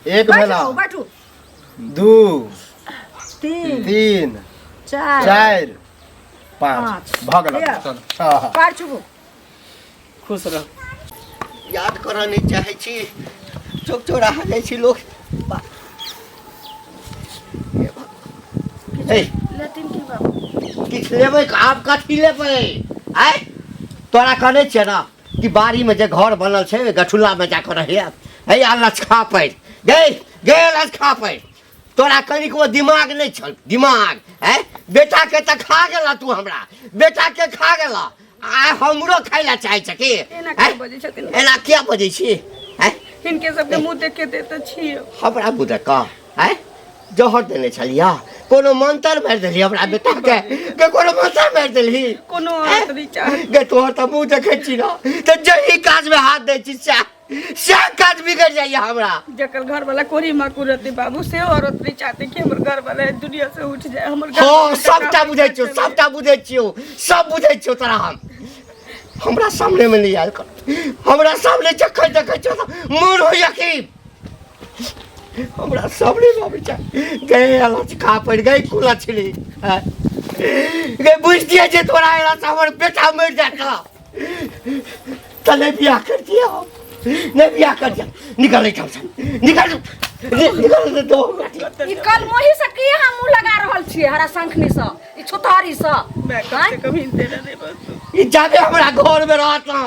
एक भेला। बैठू बैठू। 2 3 3 4 4 5 5 भऽ गेल। लिअ। हँ हँ। पार छुबू। खुश रह। याद करऽ नहि चाहै छी, चौक चौराहा जाइ छी लोक। हे, लेथिन की बाबू? किछु लेबै? आब कथी लेबै? आँय, तोरा कहने छियै ने कि बाड़ीमे जे घर बनल छै ओहि गठुल्लामे जाकऽ रहिए। हे आ लचखा पड़ि गई गे, लचखा पड़ि। तोरा कनिको दिमाग नहि छल? दिमाग आँय, बेटाके तऽ खा गेला तू, हमरा बेटाके खा गेला, आ हमरो खाय ला चाहै छ की? एना किया आँय? बजै छथिन? एना किया बजै छी? आँय, हिनके सबके मुँह देख के तऽ छियै। हमरा मुँह देख कऽ? आँय, जहर देने छलियै? कोनो मंत्र मारि देलही हमरा बेटाके के? कोनो मंत्र मारि देलही? कोनो औरत नहि चाहत। गे, तोहर तऽ मुँह देखै छी ने तऽ जही काजमे हाथ दै छी सएह सएह काज बिगड़ि जाइए हमरा। जकर घर वाला कोरी माकुर रहते बाबू, से औरत नहीं चाहते कि हमर घर वाला दुनिया से उठ जाए। हमर घर हँ, वाला सबटा बुझै छियौ, सबटा बुझै छियौ, सब बुझै छियौ तोरा हम। हमरा सामनेमे नहि आयल कर। हमरा सामने जखन देखै छियौ तऽ मोन होइए कि हमरा सामनेमे आबै छै। गए लचका पड़ि गई कुलछली गे, बुझतियै जे तोरा एला से हमर बेटा मरि जायत तऽ नहि बियाह करतियै हम, नहि बियाह करतियै। निकल एहिठामसँ, निकल निकल दो। ई कलमोही से की अहाँ मुंह लगा रहल छियै? हरा शंखनी से, ई छुतहरी से। मैं कम से कम हिनते रहने बस। ई जाबे हमरा घरमे रहत ना,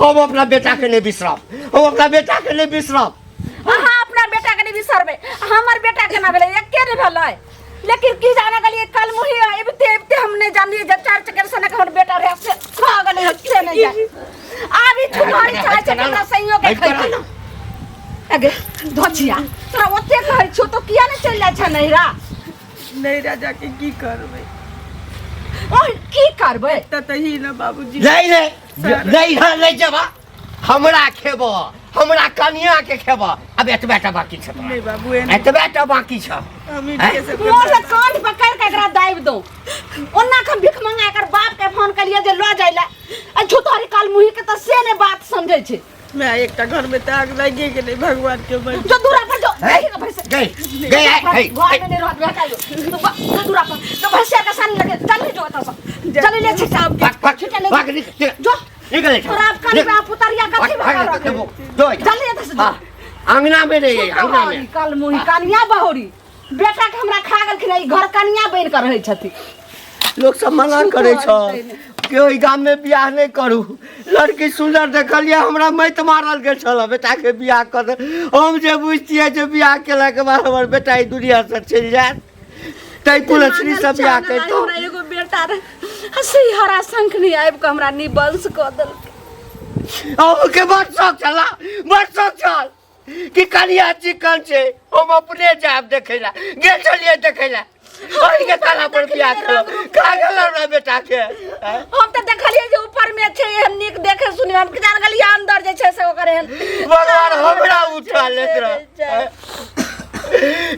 हम अपना बेटाके नहि बिसरब, हम अपना बेटाके नहि बिसरब। अहाँ अपना बेटा के नहीं बिसरबै, हमर बेटा केना भेलै? एके नहि भेलै। लेकिन की जाने गेलियै कलमुही अबिते अबिते हम नहि जानलियै जे चारि चक्कर सनक हमर बेटा रहै से खा गेलै, से नहि जाय। आब ई छुतहरी चाहै छै कि हमरा संयोग के खैतै। अगे धोचिया, तोरा ओते कहै छियौ तो किया नहि चलि जाइ छै नैहरा? नैहरा जाके की करबै? ओह, की करबै? तऽ तही ने बाबूजी। नहीं नहीं नहीं, नहीं जेबा। हमरा खेब, हमरा कनिया के खेब। अब एतबे टा बाकी छ तोरा। नहीं बाबू, एहन एतबे टा बाकी छ। हम हिनके सबके मोर से कान पकड़ के एकरा दाबि दो। ओना के भीख मंगा एकर बाप के फोन कलिए जे लऽ जाय ला आ झूठोरी काल मुही के, तऽ से ने बात समझै छै। मैं एकटा घर में तऽ आग लागि गेलै, भगवान के मर्जी। जो दूरा पर जो। हे, देखी के भैंस गई गई हे, घर में नहीं रहत बेटा, जो जो दूरा पर जो, भैंसिया के सामने लगे। जल्दी जो एतऽ से, जल्दी ले छिटा। भाग भाग। छिटा ले। भाग, निकल जो। निकल। तोरा अब कान पे पुतरिया कथी भाग भगा रखै? जो। जल्दी एतऽ से जो। हाँ, अंगना में नहीं, अंगना में। कल मुही कनिया बहोरी बेटा के हमरा खा गेलखिन, ई घर कनिया बनि कऽ रहै छथिन। लोक सब मना करै छल कि ओहि गाम में बियाह नहि करू। लड़की सुन्दर देखलियै, हमरा मति मारल गेल छल बेटा के बियाह कर दे। हम जे बुझतियै जे बियाह केलाके बाद हमर बेटा ई दुनिया से चलि जायत तै कुलक्षणी से बियाह करितहुँ। हमरा एगो बेटा रहे, से हरा शंख नहीं आबि कऽ हमरा निबंश कऽ देलकै। अहूँके बड़ शौक छल, बड़ शौक छल कि कनिया चिकन छै, हम अपने जायब देखै ला। गेल छलियै देखै ला, ओहि के ताला पर बियाह केलहुँ, खा गेल हमरा बेटा के। आँय? हम तऽ देखलियै जे ऊपर में छै एहन नीक देखे सुने, हम जान गेलियै अंदर जे छै से ओकर एहन। भगवान हमरा उठा लेत रह।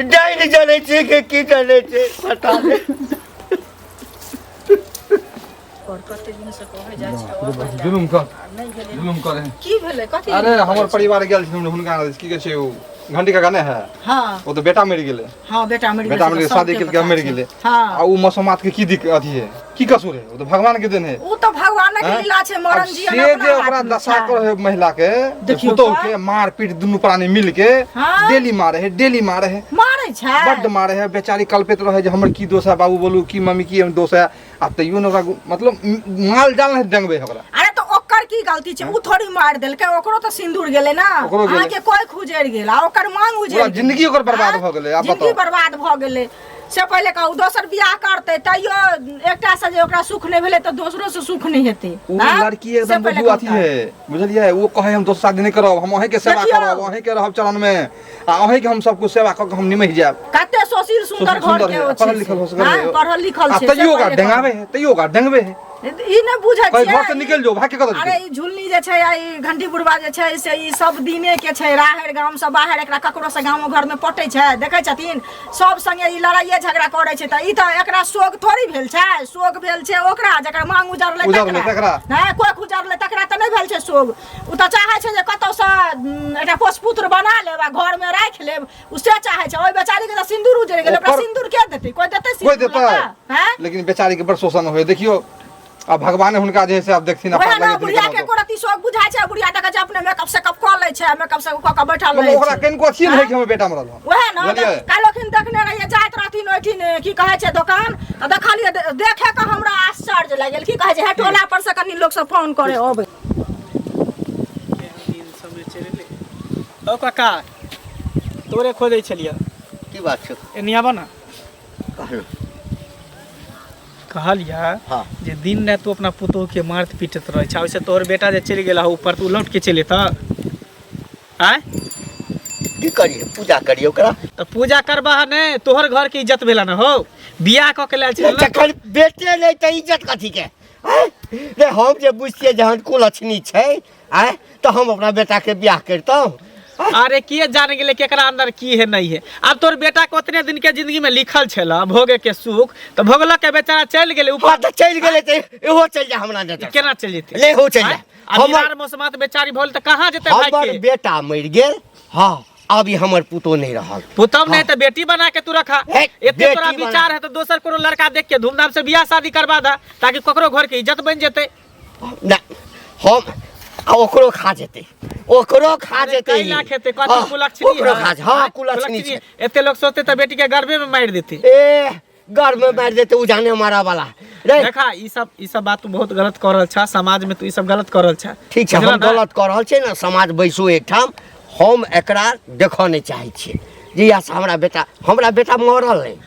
डाइन जनै छै कि की जनै छै पता नहि। जुलुम कर, जुलुम करे। की भेलै? कथी? अरे, हमर परिवार गेल छथिन हुनका, की कहै छै, ओ घंटी काका नहि है? हाँ। ओ तऽ बेटा मरि गेलै। हाँ, बेटा मरि बेटा गेलै। मरि गेलै, शादी केलकै, मरि गेलै। हाँ। आ ओ मसोमात के की दिक्कत अथी है, की कसूर है? ओ तऽ भगवान के देन है। ओ तऽ भगवानक हैं? लीला छै, मरण आब जीवन से अपना जे ओकरा हाथमे दशा छै। करे है महिला के, देखियौ पुतोह तऽ। के मार पीट दुनू प्राणी मिल के हाँ। डेली मारे है, डेली मारे है। मारै छै? बड्ड मारे है। बेचारी कल्पित रहे जे हमर की दोष है बाबू, बोलू की मम्मी, की हम दोष है। आ तैयो ने ओकरा मतलब माल जाल नहीं डंगबे है ओकरा। अरे, तऽ ओकर की गलती छै? ओ थोड़ी मारि देलकै, ओकरो तऽ सिंदूर गेलै ने। ओकरो गेलै। अहाँके कोइ खुजरि गेल आ ओकर मांग उजरि पूरा गेल। जिंदगी ओकर बर्बाद आँय? भऽ गेलै, आब जिंदगी बताउ। बर्बाद भऽ गेलै। से पहिले कहू, दोसर बियाह करतै तैयो एकटा से जे ओकरा सुख नहि भेलै तऽ दोसरो से सुख नहि हेतै। ओ आँय? लड़की से एकदम पहिले बुझू अथी कहू तऽ। है, बुझलियै? ओ कहे हम दोसर शादी नहि करब, हम अहींके सेवा देखियौ। करब, अहींके रहब चरण में आ अहींके हम सब कुछ सेवा कऽ के हम निमहि जायब। कते सुशील सुंदर सुशील घर सुंदर के है, ओ पढ़ल छै लिखल से। होशगर हाँ, है। पढ़ल लिखल आ छै, से तैयो ओकरा पहिले कहू। डेंगाबे है, तैयो ओकरा डेंगबे है। ई नहि बुझै कोई छियै घर से निकल जो भाग के कतऽ अरे जेतै? ई झुलनी जे छै आ ई घंटी बुढ़वा जे छै से ई सब दिने के छै राहरि गाम से बाहर एकरा ककरो से गामो घर में पटै छै देखै छथिन सब संगे ई लड़ाइये झगड़ा करै छै तऽ ई तऽ एकरा शोक थोड़ी भेल छै शोक भेल छै ओकरा जकर मांग उजरलै उजरलै तकरा। नहि कोख उजरलै तकरा तऽ नहि भेल छै शोक ओ तऽ चाहै छै जे कतौसँ एकटा पोसपुत्र बना लेब आ घरमे राखि लेब ओ से चाहै छै ओहि बेचारी के तऽ सिन्दूर उजरि गेलै ओकरा ओकर- सिन्दूर के देतै कोइ देतै कोई सिन्दूर देतै लऽ कऽ? हैं लेकिन बेचारी के बड़ शोषण होय देखियो अब भगवान हुनका जे है से आब देखथिन वएह अपन ने लगेथिन बुढ़िया के केना एको रत्ती शौक बुझाइ छै बुढ़िया देखै छै अपने मेकअप सेकअप कऽ लै छै मेकअप सेकअप कऽ कऽ बैठल मतलब रहै ओकरा छै कनिको अथिए नहि है कि हमर बेटा मरल हन वएह ने बुझलियै? काल्हिखिन देखने रहियै जाइत रहथिन ओहिठिन की कहै छै दोकान तऽ देखलियै देखे कऽ हमरा आश्चर्य लागि गेल की कहै छै हे टोला पर से कनि लोक सब फोन करे अबै केहन दिन समय चलि एलै। ओ काका तोरे खोजै छलियै की बात छै एनी आबऽ ने कहलहुँ कहलियै हाँ। जे दिन राति तू अपना पुतोह के मारत पीटत रहै छै ओहिसँ तोहर बेटा जे चलि गेला ऊपर तऽ ओ लौट के चलि एतऽ आँय की करियै पूजा करियै ओकरा तऽ पूजा करबह नहि तोहर घर के इज्जत भेला ने हो बियाह कऽ के लायल छलै ने जखन बेटे नहि तऽ इज्जत कथी के आँय? रे हम जे बुझतियै जहन कुलक्षणी छै आँय तऽ हम अपना बेटाके बियाह करितहुँ अरे के जान गेलै केकरा अंदर की है नहीं है अब तोर बेटा के उतने दिन के जिंदगी में लिखल छल भोगे के सुख तो भोगलक के बेचारा चलि गेलै हाँ ऊपर तऽ चलि गेलै तऽ इहो चलि जा हमरा नजर केना चलि जेतै ले हो चलि जा हमर हमर मौसमात बेचारी भोल तऽ कहाँ जेतै भाई हमर के बेटा मरि गेल हाँ अब ई हमर पुतोह नहि रहल पुतहु नहीं तो बेटी बना के तू रखा हे, एते तोरा बेटी बना। विचार है तो दोसर कोनो लड़का देख के धूमधाम से बियाह शादी करवा दा ताकि ककरो घर के इज्जत बन जेतै ना हम आ ओकरो खा जेतै ओकरो खा अरे जेतै कई लाख हेतै कथी हाँ, कुलक्षणी ओकरो है? खा जे- हाँ आँय, कुलक्षणी छै एते लोग सोचते तऽ बेटी के गर्भे में मारि देते ए घर में मारि देतै ओ जाने मारा वाला रे देखा ई सब बात तू बहुत गलत कर रहल छा समाज में तू ई सब गलत कर रहल छा ठीक छै बुझला हम ना? गलत कऽ रहल छियै ने समाज बैसू एकठाम हम एकरा देखऽ नहि चाहै छियै जहियासँ हमरा बेटा मरल नहि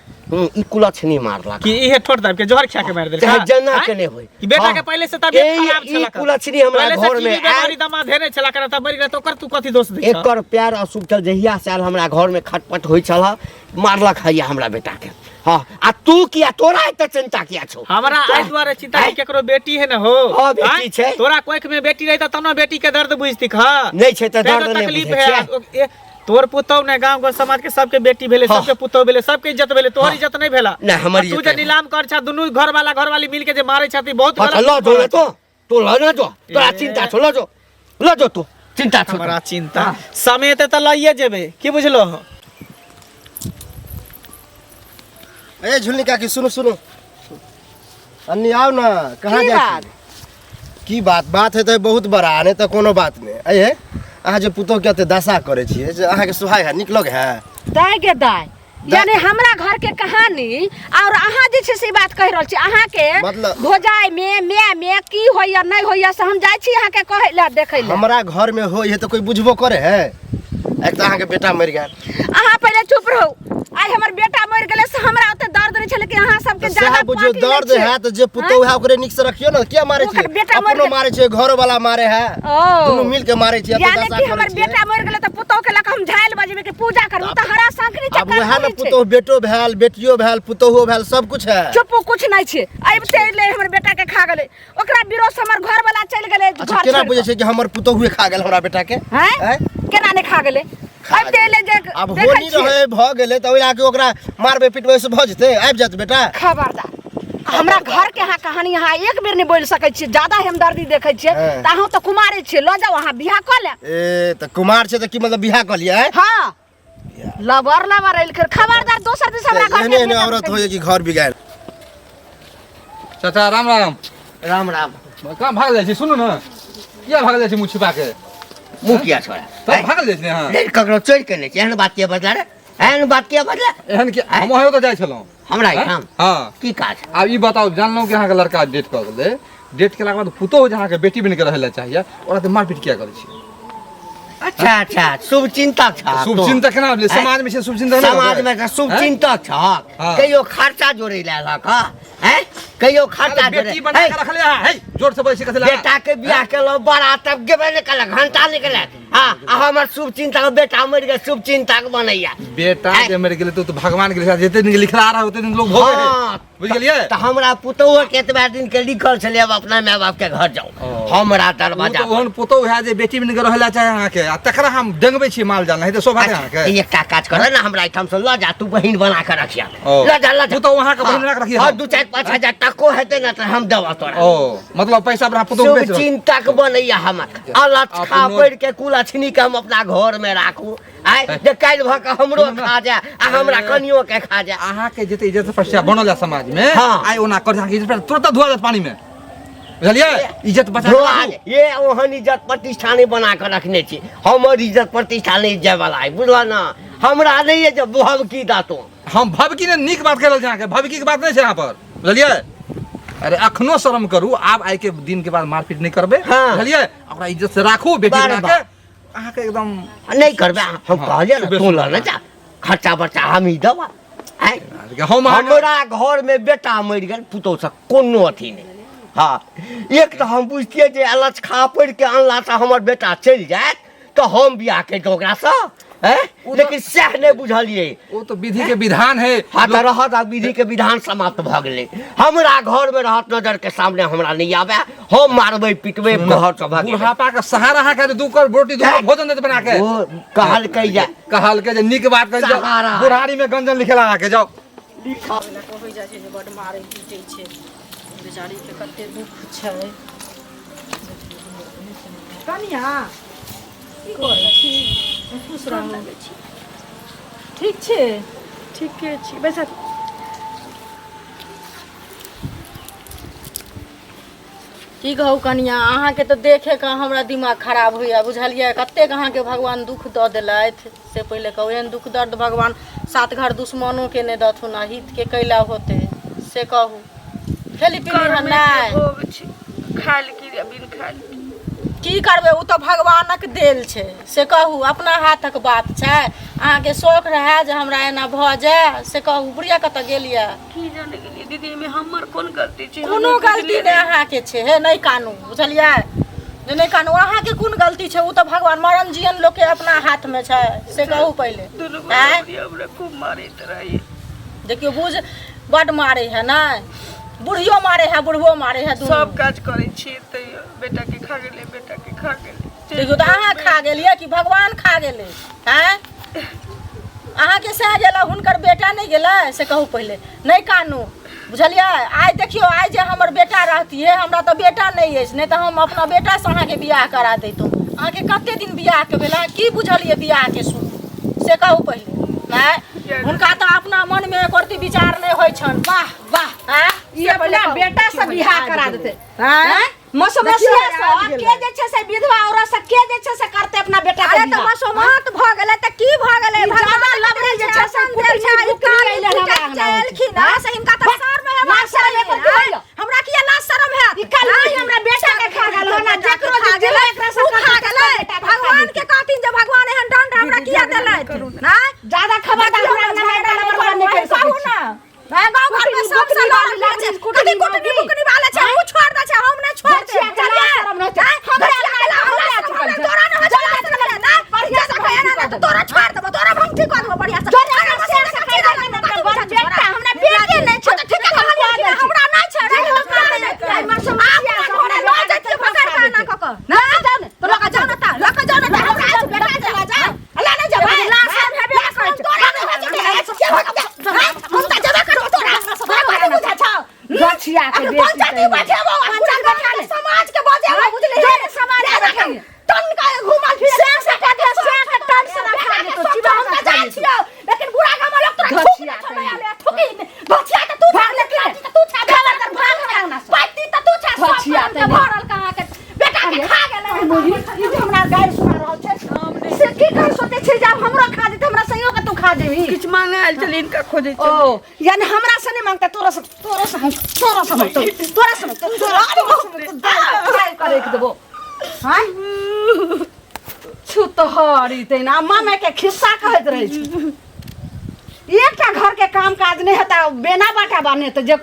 ई कुलक्षणी मारलक कि इहे ठोर दाबि के जहर खिया के मारि देलकै चाहे जेना आँय? के नहि होय कि बेटा हाँ। के पहले से तबियत ई- खराब ई छला कुलक्षणी हमरा पहले से घर में टीबी बीमारी आयल दमा धेने छला कर तब मरि गेलै तऽ ओकर तू कथी दोष दै छह एकर पैर अशुभ छल जहिया से आयल हमरा घर में खटपट होइ छल मारलक हैया हमरा बेटा के हाँ आ तू किया तोरा एते चिंता किया छौ हमरा एहि दुआरे चिंता कि आँय? केकरो बेटी है न हो हाँ, बेटी आँय? छै। तोरा कोख में बेटी रही तब ने बेटी के दर्द बुझती खा नहि छै तऽ तैं दर्द नहि तकलीफ बुझै है छियै तोर पुतहु ने गांव घर समाज के सबके बेटी भेले हाँ। सबके पुतहु भेले सबके इज्जत भेले तोहर इज्जत नहीं भेला नहि, हमर आ तू इज्जत जे नहि नीलाम कर छा दुनू घर वाला घर वाली मिल के जे मारे छथि बहुत हाँ, तऽ गलत लऽ जो ने तो तू लऽ ने जो तोरा ए। चिंता छौ लऽ जो लऽ जो तू चिंता छौ हमरा चिंता समय ते तऽ लइए जेबे की बुझलो हो ए झुलनी काकी सुनू सुनू अन्नी आउ ना कहाँ की जाइ बात? छी की बात बात है तऽ बहुत बड़ा नहि तऽ कोनो बात नहि अये अहाँ जे पुतोह के एते दशा करै छियै से अहाँके सुहाय है नीक लग है दाय के दाय यानी हमरा घर के कहानी और अहाँ जे छै से ई बात कहि रहल छी अहाँ के मतलब- भोजाइ में माय में की होइया नहीं होइया से हम जाइ छी अहाँ के कहै लए देखै लए हमरा घर में होइ है तऽ कोई बुझबो करे है एक तऽ अहाँके बेटा मरि गेल अहाँ पहिले चुप रहू आइ हमर बेटा मरि गेलै से हमरा ओते दर्द नहि छलै कि अहाँ सबके तऽ ज्यादा सएह बुझियौ पार्टी लै दर्द छियै। है तऽ जे पुतोह है ओकरे नीक से रखियौ ने किया मारै ओकर छियै बेटा मरि अपनो गेल। मारै छियै घरो वाला मारे है ओ। दुनू मिल के मारै छियै एते यानी दशा कि करै हमर छियै। बेटा मरि गेलै तऽ पुतोह के लऽ कऽ हम झालि बजेबै कि पूजा करू तऽ हरा शंखनी आब चक्कर वएह ने होइ छै। पुतोह बेटो भेल बेटियो भेल पुतोहो भेल सब कुछ है चुप कुछ नहि छै अबिते एलै हमर बेटा के खा गेलै ओकरा विरोध से हमर घर वाला चलि गेलै अच्छा घर केना छोड़ि बुझै कऽ। छै कि हमर पुतोहुए खा गेल हमरा बेटा के हैं आँय? केना नहि खा गेलै खा अबिते एलै जे आब देखै होनी छियै। रहे भऽ गेलै तऽ ओहि आके ओकरा मारबै पिटबै से भऽ जेतै आबि जायत बेटा खबरदार हमरा घर के अहाँ कहानी अहाँ एक बेर नहि बोलि सकै छियै ज्यादा हमदर्दी देखै छियै हँ। तऽ अहूँ तऽ कुमारे छियै लऽ जाउ अहाँ बियाह कऽ लेब ए तऽ कुमार छै तऽ की मतलब बियाह कऽ लिअ आँय? हँ लबर लबर एलखिन खबरदार दोसर दिस हमरा घर एहने एहने औरत होइए कि घर बिगाड़ चाचा राम राम राम राम कहाँ भागल जाइ छी सुनू ने किया भागल जाइ छी मुँह छिपा के मुँह किया छोड़ा तब भागल जाइ छी अहाँ नहीं ककरो चोरि केने छै एहन बात किया बजला रे एहन बात किया बजला एहन कि हम अहाँ ओतऽ जाइ छलहुँ हमरा एहिठाम हँ की काज आब ई बताउ जानलहुँ कि अहाँके लड़का डेट कऽ गेलै डेट केलाके बाद पुतोहु जे अहाँके बेटी बनि कऽ रहै लए चाहिए ओकरा तऽ मारपीट किया करै छी अच्छा अच्छा शुभ चिंतक छ शुभ चिंतक केना भेलै समाज में छै शुभ चिंतक नहि समाज में तऽ शुभ चिंतक छ हाँ। कहियो खर्चा जोड़े लए लक हैं कहियो खर्चा जोड़े बेटी बना के रखले है हे जोर से बोलै छी कथी लए बेटा के बियाह केलहुँ बड़ा तब गेबे नहि केलक घंटा निकलक हाँ आ हमर शुभ चिंतक बेटा मरि गेल शुभ चिंतक बनैया बेटा जे मरि गेलै तो भगवान के लिखा जते दिन के लिखला रहा ओते दिन लोग भोगे है हाँ, बुझ गेलियै तऽ हमरा पुतोह के एतबा दिन के लिखल छलै अब अपना माय बाप के घर जाउ ओ। हमरा ओ दरवाजा तऽ ओहन पुतोह है जे बेटी बनि के रहै ला चाहे अहाँके आ तकरा हम डेंगबै छी माल जाल नहीं तऽ शोभा दे अहाँके एकटा काज कर ने हमरा एहिठाम से लऽ जा तू बहिन बना के रखिया ओ। लऽ जा लऽ जा पुतोह अहाँके बहिन बना के रखिया हाँ 2-4-5 हजार टको हेतै ने तऽ हम देबऽ तोरा ओ मतलब पैसा पर अहाँ पुतोह के बेच शुभ रहल चिंतक बनैया हमर अलग अपनो- छापड़ के कुलक्षणी के हम अपना घर में राखू आय जे काल्हि भऽ के हमरो खा जाए आ हमरा कनियो के खा जाए अहाँके जते इज्जत प्रतिष्ठा बनल है समाज में हाँ। आइ ओना कर अहाँके इज्जत प्रतिष्ठा तुरंत धोआ जायत पानी में बुझलियै इज्जत बचा के धोआ राखू। ये ओहन इज्जत प्रतिष्ठा नहि बना कऽ रखने छी हमर इज्जत प्रतिष्ठा नहि जाय वाला है बुझल ना हमरा नहि ये जे भवकी दातो हम भवकी ने नीक बात कहि रहल छी अहाँके भवकी के बात नहि छै यहाँ पर बुझलियै अरे अखनो शर्म करू आब आइ के दिन के बाद मारपीट नहि करबै हाँ। बुझलियै ओकरा इज्जत से राखू बेटी बार बना बार। के अहाँके एकदम नहि करबै हम हाँ, कहलियै ने सुबह तू लऽ सुबह। ने जा खर्चा बर्चा हम ही देबा आँय हम अहाँके हमरा घर में बेटा मरि गेल पुतोह से कोनो अथी नहि हाँ एक तऽ हम बुझतियै जे अलच खापड़ के अनलासँ हमर बेटा चलि जायत तऽ हम बियाह करितहुँ ओकरासँ हैं लेकिन सएह नहि बुझलियै ओ तऽ विधि के विधान है हाँ तऽ रहत आ विधि के विधान समाप्त भऽ गेलै हमरा घर में रहत नजर के सामने हमरा नहि आबे हम मारबै पिटबै घर से भगेबै बुढ़ापा के सहारा अहाँके दू कर रोटी दू कर भोजन देत बना के ओ कहलकै जे कहलकै जे नीक बात कहि जाओ सहारा। बुढ़ारी में गंजन लिखेला अहाँके जाओ होइ जाइ छै जे बड्ड मारै पीटै छै बेचारीके कते दुःख छै कनिया की करै छी खुश रहू ठीक छै ठीके छी बैसा की कहू कनिया अहाँके तऽ देखे कऽ हमरा दिमाग खराब होइए बुझलियै कतेक अहाँके भगवान दुःख दऽ देलथि से पहिले कहू एहन दुःख दर्द भगवान सात घर दुश्मनोके नहि दथुन आ हितके कैला होतै से कहू खेली पीली हन नहि भोग छै खायल की आ बिन खायल की की करबै ओ तऽ भगवानक देल छै से कहू अपना हाथक बात छै अहाँके शौक रहए जे हमरा एना भऽ जाय से कहू बुढ़िया कतऽ गेल यऽ की जाने गेलियै दीदी एहिमे हमर कोन गलती छै कोनो गलती नहि अहाँके छै हे नहि कानू बुझलियै जे नहि कानू अहाँके कोन गलती छै ओ तऽ भगवान मरण जीवन लोकके अपना हाथमे छै से कहू पहिले दुनू आँय? बुढ़िया हमरा खूब मारैत रहैए देखियौ बुझ बड मारे है नहि बुढ़ियो मारे है बुढ़बो मारे है दुनू। सब काज करै छियै तैयो बेटा के खा गेलै बेटा के खा गेलै देखियौ तऽ अहाँ खा गेलियै कि भगवान खा गेलै आँय अहाँके सएह गेलै हुनकर बेटा नहि गेलै से कहू पहिले नहि कानू बुझलियै आइ देखियौ आइ जे हमर बेटा रहतियै हमरा तऽ बेटा नहि अछि नहि तऽ हम अपना बेटासँ अहाँके बियाह करा दैतहुँ अहाँके कते दिन बियाहके भेल अहाँ की बुझलियै बियाहके सुख से कहू पहिले आँय हुनका तऽ अपना मनमे एको रत्ती विचार नहि होइ छनि वाह वाह आँय ई अपना बेटा से बियाह करा देते आँय मसोमसिया देखियौ, से आबि के जे छै से विधवा औरत से के जे छै से करते अपना बेटा के अरे तऽ बियाह मसोमात भऽ गेलै तऽ की भऽ गेलै ई भगवान जादा लबड़ी जे छै से देल छै, कुटनी ई बुकनी कान अइलै हमरा फुटैत अंगना मे। एलखिन हँ, से हिनका तऽ शर्म हेबाक लाज शरम चाही, एको रत्ती आँय? होइए? हमरा किया लाज शरम हैत ई काल्हि ही हमरा बेटा के खा गेल हन, आ जेकरो जे जेबै एकरा से उ खा करतै, गेलै बेटा के खा भगवान जेतै। के कहथिन जे भगवान एहन दंड हमरा किया देलथि आँय? जादा खबरदार हमरा अंगना मे एकटा लबड़ा नहि करि सकै कहू छी। ना भाय गाँव घर में सब कुटनी से वाली लड़ल लबड़ी, छै कुटनी कथी कुटनी मौगी। बुकनी वाला छै उ छोड़ दै छै हम नहि छोड़ बचिया देब के लाज शरम रहै छै। हमरा बचिया के लाज हमरा हमरा शरम छै। तोरा नहि होइ छै लाज शरम रे, ना बढ़िया से कहे ना तो तोरा छोड़ देबो तोरा भंगठी कर देबो बढ़िया से जोरे अरे हमरा शेर से मशीन कहि से देलकै कथी बड़ बुझै छै बेटा, तोरा? हमरा बेटे नहि छै। तऽ ठीके कहलियै कि हम हमरा नहि छै रे, जे हम करतै, नहि आइ मसोमसिया अपना से घरे अपना लऽ बेटा के जैतियै पकड़ खा के एना जेतै। कऽ कऽ। ना जाउ ने, तऽ लऽ कऽ जाउ ने तऽ, लऽ कऽ जाउ ने तऽ, हमरा अछि बेटा छै, लऽ जाउ। लऽ नहि जेबै, लाज शरम हेबे नहि करै छै। तोरा नहि होइ छै, के भऽ गेलै? हम तऽ जेबे करबौ तोरा। तोरा कथी बुझै छौ? गछिया के अखन बेटी पंचायती तहिना। बैठेबौ, आ पूरा गाँव के समाज के बजेबौ, बुझलिही? जोरे समाज के बैठेबौ। टन के घुमल फिरल से से कह दे, से के टन से ना खा जेतौ, सब चिबा हम के तऽ खा जाइ जेतौ। छियौ, लेकिन बुढ़ा गामक लोक तोरा थूक गछिया नहि के छोड़ै आले, थूकी नहि। गछिया तऽ तू छा, लेकिन तऽ तू छा, खबरदार भाग हमरा अंगना से। पैती तऽ तू छा, सब गछिया करम के तहिना। भरल कहाँ के बेटा के खा गेलै। ई जे हमरा गारि सुना रहल छै से की कर सोचै छै जे आब हमरो खा जेतै हमरा संयो के तू खा जेबही किछु मांगे आयल छलै हिनका खोजै ओ यानी हमरा से नहीं मांगता तोरा से तोरा से हम तोरा से हम तोरा से हम तोरा से हम करे के देबो हां छु तो हरी तैना मामे के खिस्सा कहैत रहै छै एकटा घर के काम काज नहीं हेता बेना बाटा बाने तऽ जे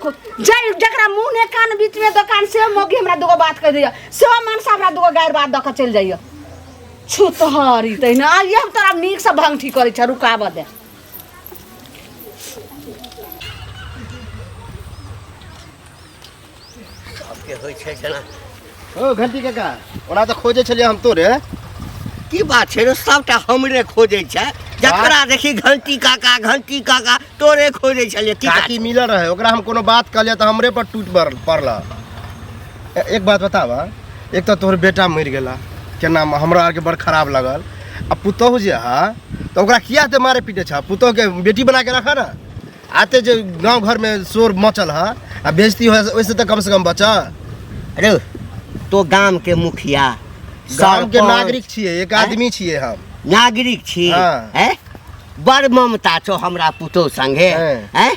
जे जकरा मुँह ने कान बीच में दोकान से मौगी हमरा दूगो बात कह दैया सेहो मनसा हमरा दूगो गारि बात दऽ कऽ चलि जाइया छुतहरी तहिना आइ हम तोरा नीकसँ भंगठी करै छ रुकाबऽ दे सबके होइ छै जेना ओ घंटी काका ओना तऽ खोजै छलियै हम तोरे की बात छै रे सबटा हमरे खोजै छै जकरा देखी घंटी काका घंटी काका तोरे खोजै छलियै की काकी मिलल रहे ओकरा हम कोनो बात कहलियै तऽ हमरे पर टूट पड़ल एक बात बताबऽ एक तऽ तोहर बेटा मरि गेला केना हमरा आरके बड़ खराब लागल आ पुतोहु जे है तऽ ओकरा किया एते मारे पीटे छह पुतोहुके बेटी बना के रखऽ ने आते जे गाँव घरमे शोर मचल है आ बेइज्जती हो ओहिसँ तऽ कमसँ कम बचऽ अरे तो गाम के मुखिया गाम के सरपंच, नागरिक छियै एक आदमी छियै हम नागरिक छी हाँ। हैं बड़ ममता छौ हमरा पुतोह संगे हाँ। हैं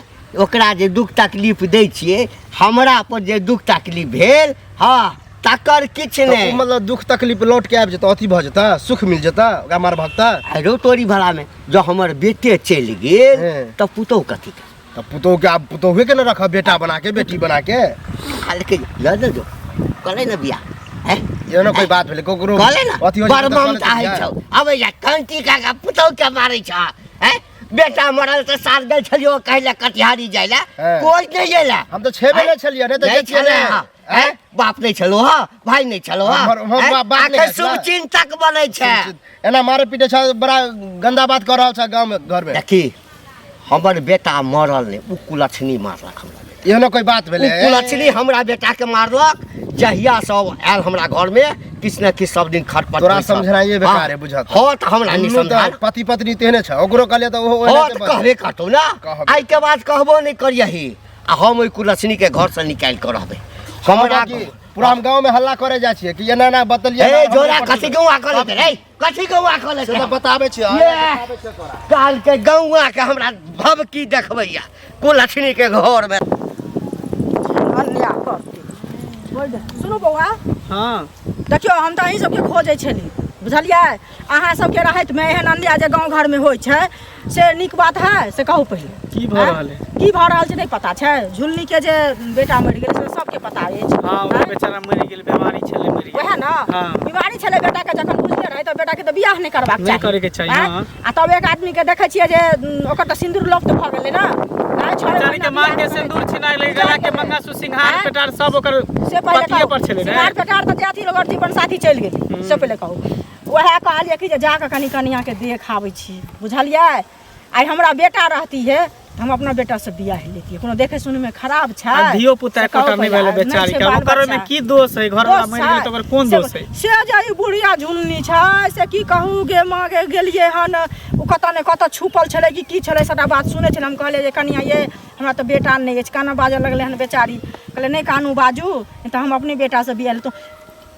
ओकरा जे दुख तकलीफ दै छियै हमरा पर जे दुख तकलीफ भेल हँ तकर किछु तऽ नहि ओ मतलब दुख तकलीफ लौट के आबि जेतौ अथी भऽ जेतऽ सुख मिल जेतऽ ओकरा मार भगता आरो तोरी भलामे जँ हमर बेटे चलि गेल हँ। तऽ पुतोह कथी के तऽ पुतोह के आब पुतोहे के ने रखब बेटा बना के बेटी बना के कहलकै लऽ दे जो करै ने बियाह हैं एहनो कोई बात भेलै ककरो कहले ने अथी होइ छै बड़ तऽ कऽ ममता लेतै होइ छौ अबै जा कंटी काका पुतोह के मारै छ हैं बेटा मरल तऽ साथ गेल छलियो कहै लए कटिहारी जाइ लए हँ। कोइ नहि एला हम तऽ छेबे नहि छलियै नहि तऽ नहि जैतियै छलै नहि। हँ हैं? बाप नहि छलो हँ भाय नहि छलो हँ हमर- हम हैं? बाप नहि आखिर छला। शुभ चिन्तक बनै छै एना मारे पीटे छ बड़ा गंदा बात कऽ रहल छ गाँव में घर में देखी हमर बेटा मरल नहि ओ कुलक्षणी मारलक हमरा बेटा एहनो कोई बात ओ भेलै कुलक्षणी हमरा बेटाके मारलक जहिया सब आयल हमरा घरमे किछु ने किछु सब दिन खटपट तोरा होइ छल। समझनाइए बेकार है हँ। बुझत हँ तऽ हमरा नहि दुनू समझा तऽ पति पत्नी तेहने छ ओकरो कहलियै तऽ ओहो हँ ओनाहिते तऽ बजै। कहबे करतौ ने कहबे। आइके बाद कहबो नहि करियही आ हम ओहि कुलक्षणीके घरसँ निकालि कऽ रहबै हमरा हमरा की पूरा हम गाँव में हल्ला करे जाइ छियै कि एना एना बतलियै ए जोरा कथी गौआ कऽ लेतै रे कथी गौआ कऽ से लेतै तऽ बताबै छियै ये काल के गौआ के हमरा भबकी देखबैया कुलक्षणी के घर में अन्याय करतै बोल दे। सुनू बौआ हाँ देखियौ हम तऽ अहीं सबके खोजै छली बुझलियै अहाँ सबके रहैतमे एहन अन्याय जे गाँव घरमे होइ छै से नीक बात है से कहू पहिले की भऽ रहल है? की भऽ रहल छै नहि पता छै झुलनी के जे बेटा मरि गेल से सबके पता अछि हाँ ओ आँय? बेचारा मरि गेल बीमारी छलै मरि गेल वएह ने हाँ। बीमारी छलै बेटाके जखन बुझले रहै तऽ बेटाके तऽ बियाह नहि करबाक नहि चाही करैके चाही, आँय? हाँ। आ तब एक आदमीके देखै छियै जे ओकर तऽ सिन्दूर लोप्त भऽ गेलै ने आँय, छओ बेचारी के महीना मांग के बियाह सिंदूर छिना गेलै गला के मंगलसूत्र सिंघार आँय? पेटार सब ओकर से पहिले पतिये कहू पर छलै ने सिंगार पेटार तऽ जे अथी ओकर जीवन साथी चलि गेलै से पहिले कहू वएह कहलियै कि जे जाकऽ कनि कनिआँके देख आबै छी बुझलियै आइ हमरा बेटा रहती है तऽ हम अपना बेटासँ बियाह लेतियै कोनो देखै सुनैमे खराब छै आ धियो पुता से कहू एकोटा नहि पहिले, भेलै नहि बेचारी छै के बाल ओकर ओहिमे बच्चा। की दोष है घरवाला दोष मरि गेलै छै। तऽ ओकर कोन से- दोष है से जे ई बुढ़िया झुलनी छै से की कहू गे माँ गे गेलियै हन ओ कतऽ ने कतऽ छुपल छलै कि की छलै सबटा बात सुनै छलै हम कहलियै जे कनिया ये हमरा तऽ बेटा नहि अछि कानऽ बाजऽ लगलै हन बेचारी कहलै नहि कानू बाजू नहि तऽ हम अपने बेटासँ बियाह लेतहुँ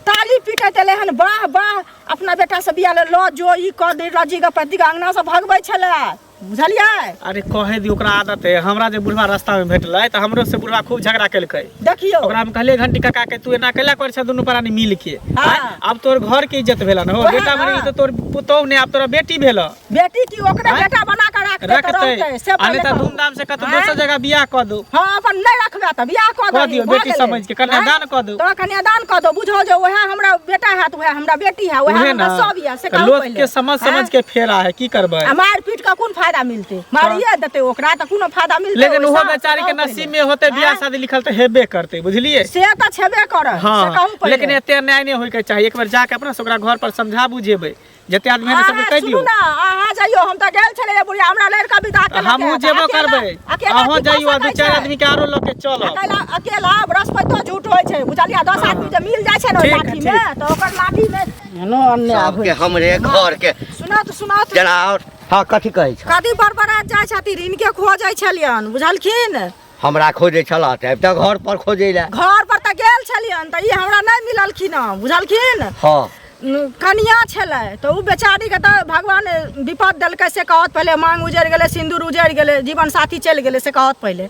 ताली पीटैत एलै हन वाह वाह अपना बेटासँ बियाह ले लऽ जो ई कऽ दे रजी गे पति के अङ्गनासँ भगबै छलै बुझलियै अरे कहे दी ओकरा आदत है हमरा जे बुढ़वा रास्ता में भेटलै तऽ हमरो से बुढ़वा खूब झगड़ा केलकै देखियौ ओकरा हम कहलियै घंटी काका के तू एना कैला करै छ दुनू प्राणी मिल के हाँ। आँय? आब तोर घर के इज्जत भेल न हो वएह बेटा मरि ना। गेल तऽ तोर पुतोह ने आब तोरा बेटी भेल बेटी की ओकरे आँय? बेटा बना के राखतै तऽ रखतै रहतै से आ नहि पहिले तऽ कहू। धूमधाम से कतौ आँय? दोसर जगह बियाह कऽ दू हाँ अपन नहि रखबै तऽ बियाह कऽ कऽ दही दियौ, भऽ बेटी गेलै। समझि के, कन्यादान आँय? कऽ दू। तऽ कन्यादान कऽ दू बुझो जे वएह हमरा बेटा हैत वएह हमरा बेटी है वएह उहे हमरा ना सब यऽ से तऽ कहू लोक पहिले के समझ समझ आँय? के फेरा है की करबै आ मारि पीट कऽ कोन फायदा मिलतै मारिए देतै ओकरा तऽ कोनो फायदा मिलतै लेकिन ओहो ओहिसँ? बेचारी के से कहू नसीब पहिले। में होते बियाह आँय? शादी लिखल तऽ हेबे करतै बुझलियै से तऽ छेबे करत से कहू हाँ पहिले लेकिन एते अन्याय नहि होइके चाही एक बेर जाके अपना से ओकरा घर पर समझा बुझेबै जते आदमी है ने सबके अहाँ कहि सुनू दियौ ना अहाँ जइयो हम तऽ गेल छलियै बुढ़िया हमरा लड़का विदा केलक हमहूँ जेबो करबै अहूँ जइयो आ दू चारि आदमी के आरो लऽ के चलब अकेला अकेला बृहस्पतिो झूठ होइ छै बुझलियै 10 आदमी जे मिल जाइ छै ने ओहि ठीक है, लाठी में तऽ ओकर लाठी में एहनो अन्याय सबके हमरे घर के सुनत सुनत जेना और हाँ कथी कहै छ कथी बड़बड़ाइत जाइ छथिन हिनके खोजै छलियन बुझलखिन हमरा खोजै छलह तऽ आबितऽ घर पर खोजै लए घर पर तऽ गेल छलियन तऽ ई हमरा नहि मिललखिन हँ बुझलखिन हाँ कनिया छलै तऽ ओ बेचारीके तऽ भगवान विपद देलकै से कहत पहिले मांग उजड़ि गेलै सिन्दूर उजड़ि गेलै जीवन साथी चलि गेलै से कहत पहिले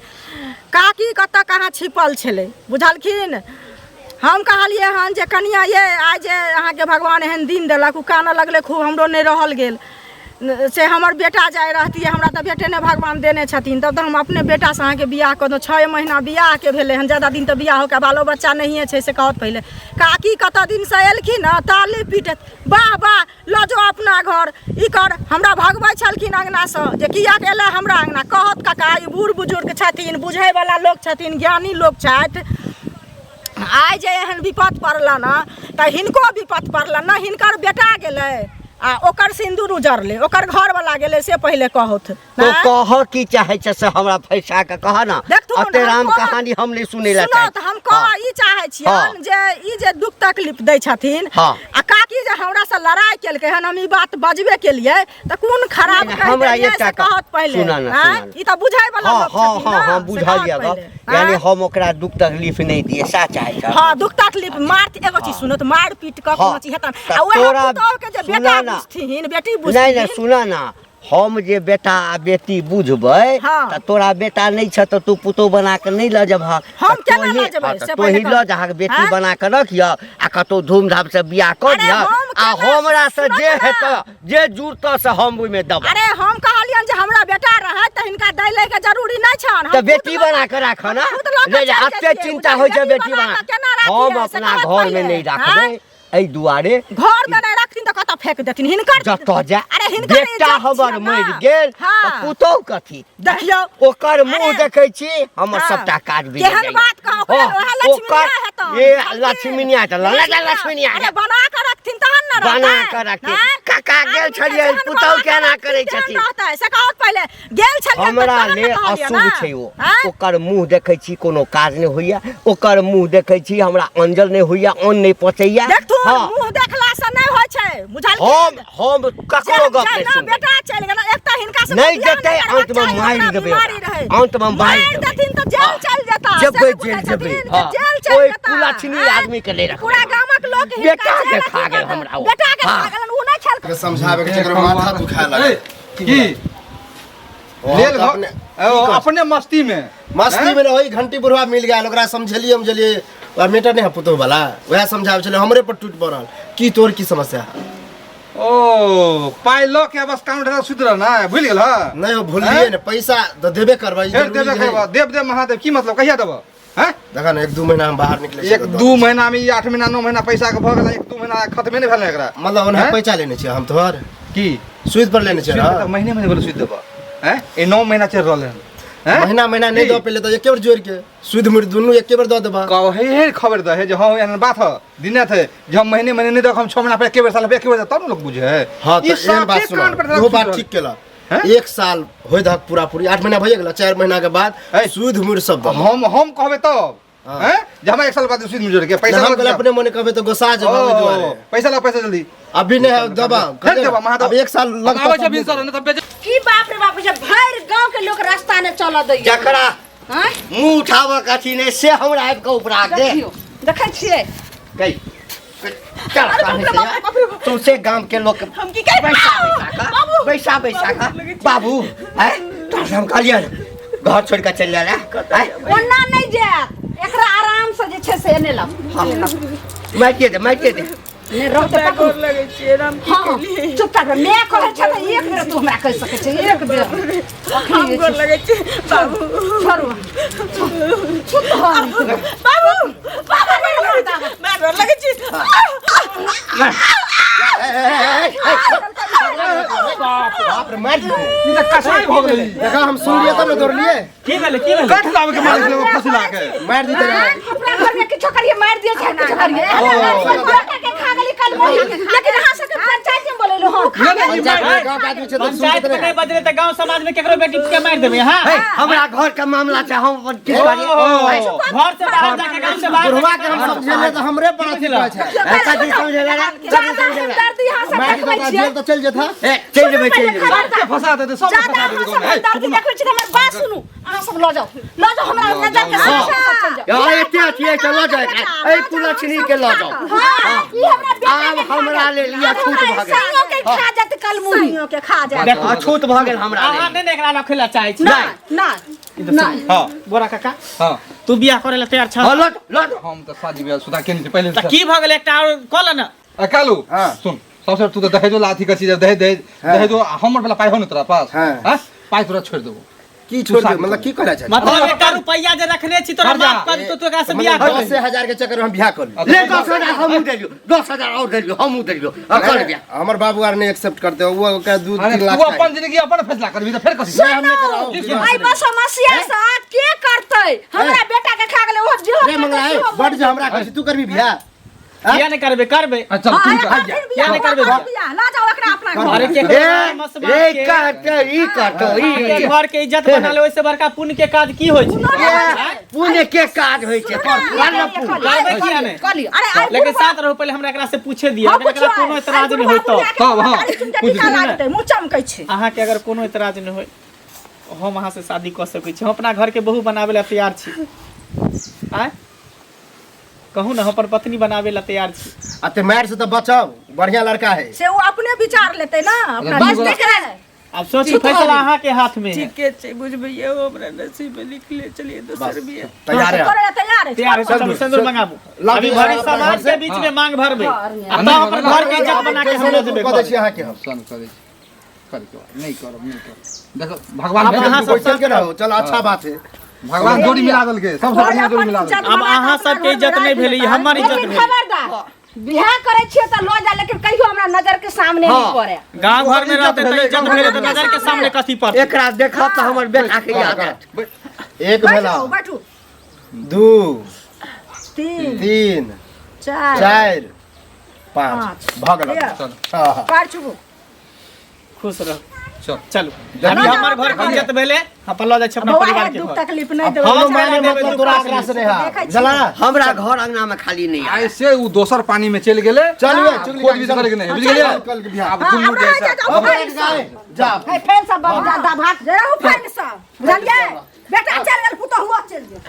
काकी कतऽ कहाँ छिपल छलै बुझलखिन हम कहलियै हन जे कनिया ये आइ जे अहाँके भगवान एहन दिन देलक ओ कानऽ लगलै खूब हमरो नहि रहल गेल से हमर बेटा जाय रहतियै, हमरा तऽ बेटे नहि भगवान देने छथिन, तब तऽ हम अपने बेटासँ अहाँके बियाह कऽ दौं। 6 महीना बियाहके भेलै हन, ज्यादा दिन तऽ बियाह होके बालो बच्चा नहिए छै, से कहत पहिले। काकी कतऽ दिनसँ एलखिन हँ, ताली पीटैत वाह वाह लऽ जो अपना घर, ई कर। हमरा भगबै छलखिन अङ्गनासँ जे किएक एलै हमरा अङ्गना। कहत काका ई बूढ़ बुजुर्ग छथिन, बुझैवला लोक छथिन, ज्ञानी लोक छथि। आइ जे एहन विपत पड़लनि हँ तऽ हिनको विपत पड़लनि ने, हिनकर बेटा गेलै आ ओकर सिन्दूर उजरलै, ओकर घरवला गेलै, से पहिले कहौथ। तो कह की चाहे छै से हमरा फैसा के कह ना। देखथुन, अते हम राम कह- कहानी हम नहीं सुनै ला सुनो चाहै। तऽ हम कह ई चाहै छियनि जे ई जे दुख तकलीफ दै छथिन आ काकी जे हमरा से लड़ाइ केलकै हन, हम ई बात बजबे केलियै तऽ कोन खराब नहि, कहि हमरा देलियै एकटा से कहत पहिले। सुना ना, आँय? सुना ना। ई तऽ बुझै वाला लोक छथिन हाँ ना, हाँ से बुझलियै कहत गप। पहिले। यानी आँय? हम ओकरा दुख तकलीफ नहीं दिए सा चाहे छ। हाँ, दुख तकलीफ मार एगो चीज सुनो तऽ मार पीट कऽ कोनो चीज हेतनि तऽ आ वएह तोरा पुतोह के जे सुना बेटा ना। बुझथिन, बेटी नहीं बुझथिन। नहीं सुना ना, हम जे बेटा आ बेटी बुझबै तऽ तोरा बेटा नहीं छ तऽ तू पुतोह बना के नहीं लऽ जेबह। हम तऽ केना लऽ तोही- जेबै? हाँ, तऽ से पहिले तोही कह। लऽ जाहक बेटी हाँ? बना के रखिह आ कतौ धूमधाम से बियाह कऽ अरे दिह हम आ केना- हमरा से सुनत जे ना। हेतऽ जे जुड़तऽ से हम ओहिमे देबै। अरे हम कहलियनि जे हमरा बेटा रहत तऽ हिनका दै लै के जरूरी नहि छनि। हम तऽ बेटी खुद लऽ- बना के राखऽ ना। खुद लऽ के नहीं, चलि एते जैतियै, चिंता होइ छै बेटी बेटी बना बना कऽ केना राखियै, हम से अपना कहत घर में पहिले। नहीं राखबै आँय? एहि दुआरे। घर में नहीं रखथिन तऽ कतऽ फेंक देथिन हिनकर? जतऽ जाय। अरे हिनकर बेटा इज्जत हमर छियै ना। मरि गेल तऽ पुतोहु कथी? देखियौ ओकर मुँह अरे, देखै छी हमर सबटा काज बिगड़ि केहन जाइए। बात कहौ, ओकरा ओएह लक्ष्मीनिया ओकर हेतौ, ये बुझलखिन? लक्ष्मीनिया हेतौ, लऽ जा लक्ष्मीनिया अरे बना कऽ रखथिन तहन ने बना रहतै। कऽ रखथिन। आँय? काका गेल आदमी के छलियै, जहन पुतहु बना कऽ केना रखथिन करै तेहन छथिन? रहतै, से कहत पहिले। गेल छलियै तऽ हमरा तहन ने लेल कहलियै अशुभ ने। छै ओ। आँय? ओकर मुँह देखै छी कोनो काज नहि होइया, ओकर मुँह देखै छी हमरा अंजल नहि होइया, अन्न नहि पचैया। देखथुन, हाँ। मुँह देखला से नहि होइ छै, बुझलखिन? हम ककरो गप नहि जेना सुनबै। बेटा चलि गेल, एक तऽ हिनका से नहि बियाह जेतै, करबाक अंतमे चाही, मारि ओकरा देबै बीमारी ओकरा। रहै। अंतमे मारि मारि देबै। देथिन तऽ जेल चलि जेता। से जेबै, नहि बुझै जेल जेबै। छथिन जे हाँ। जेल चलि ओहि जेता। कुलक्षणी आँय? आदमी के नहि रखबै। पूरा गामक लोक हिनका बेटा के जेल खा अथी गेल कऽ हमरा ओ। बेटा के खा हाँ। गेलनि, ओ नहि खेलकै। के समझाबे के चक्कर में माथा दुखाए लागल। ए, की लेल घर ओ, अपने मस्ती में मस्ती में वही घंटी बुढ़वा मिल गया, ओकरा समझेलिए समझेलिए और मेटर नहीं है पुतोह वाला, वएह समझाबै छलै, हमरे पर टूट पड़ल की तोर की समस्या है। ओ पाइ लऽ के बस कान उठा सुति रह ना, भूलि गेल हँ? नहीं हो, भूलिए ने, पैसा तऽ देबे करबै, ई फेर जरूरी देबे है। करबै, देव देव महादेव की मतलब कहिया देबऽ? हैं? देखा ने 1-2 महीना हम बाहर निकले छियै 1-2 महीना में ई 8 महीना 9 महीना पैसा के भऽ गेल, 1-2 महीना खत्मे नहि भेल एकरा। मतलब ओना हैं? पैसा लेने छियै हम तोहर की सुद पर लेने छियै सुद ना? पर महीने महीने बोले सुद देबऽ। हैं? ई 9 महीना चलि रहल हन। हैं? महीना महीना नहीं की? दऽ पेले तऽ एके बेर जोड़ि के सुद मुड़ दुनू एके बेर दऽ देबऽ। कहे हे खबर दे हे जे हाँ एहन बात ह दिने थे जे हम महीने महीने नहीं दऽ हम 6 महीना पर एके बेर साल पर एके बेर तब ने लोग बुझे है। हाँ, ई तऽ एहन बात साफे सुनो, कान पर इहो बात सुति ठीक केलक। हैं? 1 साल होय दहक पूरा पूरी 8 महीना भइए गेल, 4 महीना के बाद है। सुद मुड़ सब दऽ। हम कहबै तब हाँ। हैं? जे हमरा 1 साल बाद सुद मुड़ के पैसा हम लऽ कहले अपने मने कहबै तऽ गोसा जेबै ओहि दुआरे। ओ, पैसा ला पैसा जल्दी। अभी नहीं है दबा। फेर देबा, महादेव। अब 1 साल लगतौ आबै छै तब भिनसर, नहि तऽ बेच की बाप रे बाप, जे भरि गांव के लोग रास्ता ने चलऽ दैया। जकरा आँय? मुँह उठाबऽ के अथी नहि से हमरा आबि कऽ उपरा दे। देखियौ, देखै छियै। कहि। चल, अरे बाप रे बाप रे बाप रे बाप। सौंसे गाम के लोग हम की कहै? बैसा बैसा का, बाबू। बैसा बैसा का। बाबू, आँय, तोरा से हम कहलियै घर छोड़ि कऽ चलि जाय लए, आँय? ओना नहि जायत, एकरा आराम से जे छै से एने लाउ। हाँ। मारिए दे, मारिए दे। नहि रहतै हमरा पकड़ू। गोर लगै छियै, राम की हाँ, केलियै? चुपचाप रह। मैं कहै छै तऽ एक बेर तू हमरा कहि सकै छै, एक बेर। हम गोर लगै छियै, बाबू। छोड़ू। चुप हो। बाबू, बाबू, मैं गोर लगै छी। बाप रे, मारि देतै। ई तऽ कसाई भऽ गेलै। देखा हम सुनलियै तब ने दौड़लियै। की भेलै, की भेलै? कठ लाबै के मारि देलकै ओ फसिला के। मारि देतै रे। अपना घर में किछो करिए मारि दिए चाहे किछो करिए। बेटा के खा गेली कल मोही, लेकिन अहाँ सबके पंचायत में बोलेलु हँ। नहि, नहि, ई पंचायत मारि- में गाँव के आदमी छै तऽ पंचायत सुनतै में नहि। नहि बजले तऽ गांव समाज में केकरो बेटी के मारि देबै अहाँ? हे, हमरा घर के मामला छै, हम अपन की करियै? ओ, घर से बाहर जाके गांव से बाहर बुढ़वा के हम समझेलियै तऽ हमरे पर अथी कहै छै। ए, कथी समझेला रे? कथी ज्यादा समझेला? हमदर्दी अहाँ सब मारि देखबै देतै, छियै। जेल तऽ चलि जेतै। ए, चलि जेबै, चलि जेबै। सबके फंसा देतै, सबके ज्यादा फंसा अहाँ देतै सब गाँवमे। हे, हमदर्दी देखबै छियै तऽ हमर बात सुनू, अहाँ सब लऽ जाउ, लऽ जाउ हमरा नजर के सामने सब चलि जाउ। यहाँ एते अथी है, लऽ जाउ एकरा। एहि कुलक्षणी के लऽ जाउ। हाँ, ई हमरा बेटा आब के खा हमरा गेल। लेल ई आब अछूत हमरा भऽ गेल। संगो के खा जायत कलमुही। संगो के खा जायत। देखू, अछूत भऽ गेल हमरा अहाँ लेल। नहि ने एकरा रखै लए चाहै छी। नहि, नहि, नहि। हाँ, बोरा काका, हाँ। तू बियाह करै लए तैयार छह? हाँ, लऽ जाउ, लऽ जाउ। हम तऽ शादी बियाह सुधा केने छी पहिले तऽ की भऽ गेलै, एकटा आओर कऽ ले ने। आ, कालू, हाँ। सुन, सबसे तू तऽ दहेजो ला अथी करै छी, दहेज दहेज दहेजो हमर वाला पाइ हो ने तोरा पास? हाँ। हाँ? पाइ तोरा छोड़ि देबो। की छोड़ दे? मतलब की करे छै? मतलब एकटा रुपैया जे रखने छी तोरा कर्जा। माफ कर तो तू एकरा से बियाह कर। 10,000 के चक्कर में हम बियाह कर ली। ले 10,000 हमहूँ देलियौ, 10,000 और देलियौ, हमहूँ देलियौ, आ कर बियाह। हमर बाबू आर नहीं एक्सेप्ट करते, वो ओकरा 2 अरे 3 लाख तू अपन जिंदगी अपन फैसला करबी तऽ फेर कथी? नहीं, हम नहीं कराओ। आई बस समस्या से के करतै? हमरा बेटा के खा गेलै ओ जेहो रे करतै मंगला सेहो। बड़ जे हमरा कहै छी, तू करबी बियाह? किया नहीं करबे? करबे। आ, चल तू कर। किया नहीं करबे? बियाह ला जाओ एकरा अपना घर। अरे के ए मस ए कहते ई कहते के ई घर के इज्जत बना ले, ओइसे बड़का पुण्य के काज की होइ छै? पुण्य के काज होइ छै कर कर पुण्य। करबै किया नहि? कहली अरे आइ लेकिन साथ रहू, पहिले हमरा एकरा से पूछे दिअ। अगर एकरा कोनो एतराज नहि होय तऽ तब, हाँ, टीका लागतै, मुँह चमकै छै। अहाँके अगर कोनो एतराज नहि होय, हम अहाँ से शादी कऽ सकै छी। हम अपना घर के बहू बनाबै लए तैयार छी। आँय कहू ने, हम अपन पत्नी बनाबै लए तैयार छी। आ ते मार से तो बचाओ, बढ़िया लड़का है। से ओ अपने विचार लेतै ना अपना। बस बस देख रहा है। आब सोची, फैसला अहाँके हाथ में है। ठीके छै, बुझबैये ओ हमरा नसीब में लिखले चलिए दोसर बियाह। तैयार है? करे ला तैयार है। तैयार है? चलू, सिंदूर मंगाबू। लाओ, अभी लाओ, भरी लाओ, समाज घर के बीच में मांग भरबै आ तब अपन घर के इज्जत बना के हम लऽ जेबै। कऽ दै छी अहाँके हम। सन करै छी करके बाद नहीं करब, नहीं करब। देखो भगवान अब अहाँ सब बैठल के रहो, चल अच्छा बात है। भगवान जोड़ी मिला देलकै, सबसे बढ़िया जोड़ी मिला देलकै। अब अहाँ सबके इज्जत नहीं भेलै, ई हमर इज्जत लेकिन भेलै। खबरदार, बियाह करै छियै तऽ लऽ जा, लेकिन कहियो हमरा नजर के सामने नहीं हाँ। पड़े। गाँव घर में रहते तऽ इज्जत भेलै तऽ नजर के सामने कथी पड़तै? एकरा देखब तऽ हमर बेटा के याद आयत। एक भेला, बैठू बैठू। 2 3 3 4 4 5 भऽ गेल। हाँ हाँ। पार छुबू। खुश रह। चल। चलू, अभी हमर घर के इज्जत भेलै, हम अपन लऽ जाइ छी अपना बौआ परिवार हे, के दुख घर। तकलीफ नहि देबै। हम माने माने मतलब देबै तोरा दुख एकरा से तकलीफ। नहीं देखै छी। जला। हमरा घर अंगना में खाली नहीं आयल। आइ से उ दोसर पानी में चलि गेलै। चल वे, चुगली खोज भी करे के नहीं, बुझि गेलियै? कल के बियाह। आब दुनू हमरा जैसा जाओ, फाइन सब। जा। हे फेर सब बाबू दादा भाग। रहू फाइन सब, बुझलियै? बेटा चलि गेल, पुतहुओ चलि गेल।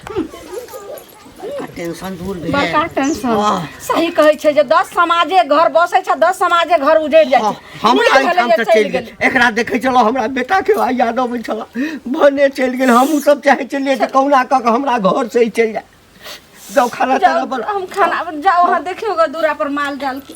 टेंशन दूर भेल। बड़का टेंशन। सही कहै छै जे 10 समाजे घर बसै छै, 10 समाजे घर उजड़ि जाइ छै। हमरा नीक भेलै एहिठाम जे से चलि गेल। एकरा देखै छलहुँ, हमरा बेटा के आइ याद अबै छल, भने चलि गेल। हमहूँ सब चाहै छलियै जे कहुना कऽ कऽ हमरा घर से ही चलि जाय। जाउ खाना जाउ, ताना बना। हम खाना जाउ, अहाँ देखियौ ग दूरा पर माल जाल के।